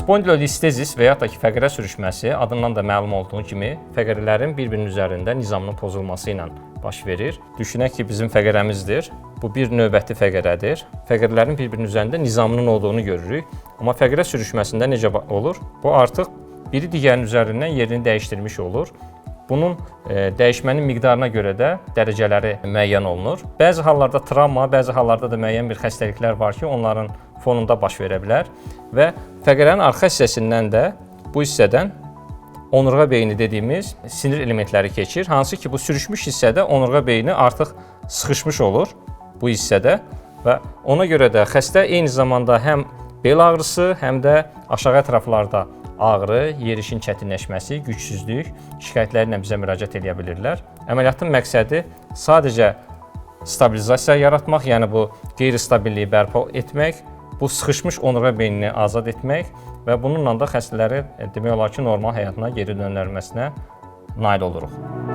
Spondilolistezis və ya da ki, fəqərə sürüşməsi adından da məlum olduğu kimi fəqərələrin bir-birinin üzərində nizamının pozulması ilə baş verir. Düşünək ki, bizim fəqərəmizdir. Bu bir növbəti fəqərədir. Fəqərələrin bir-birinin üzərində nizamının olduğunu görürük. Amma fəqərə sürüşməsində necə olur? Bu artıq biri digərinin üzərindən yerini dəyişdirmiş olur. Bunun dəyişmənin miqdarına görə də dərəcələri müəyyən olunur. Bəzi hallarda travma, bəzi hallarda da müəyyən bir xəstəliklər var ki, onların fonunda baş verə bilər və fəqərənin arxa hissəsindən də bu hissədən onurğa beyni dediyimiz sinir elementləri keçir. Hansı ki, bu sürüşmüş hissədə onurğa beyni artıq sıxışmış olur bu hissədə və ona görə də xəstə eyni zamanda həm bel ağrısı, həm də aşağı ətraflarda ağrı, yerişin çətinləşməsi, gücsüzlük şikayətləri ilə bizə müraciət edə bilirlər. Əməliyyatın məqsədi sadəcə stabilizasiya yaratmaq, yəni bu qeyri-stabilliyi bərpa etmək, bu sıxışmış onurğa beynini azad etmək və bununla da xəstələri demək olar ki, normal həyatına geri döndərməsinə nail oluruq.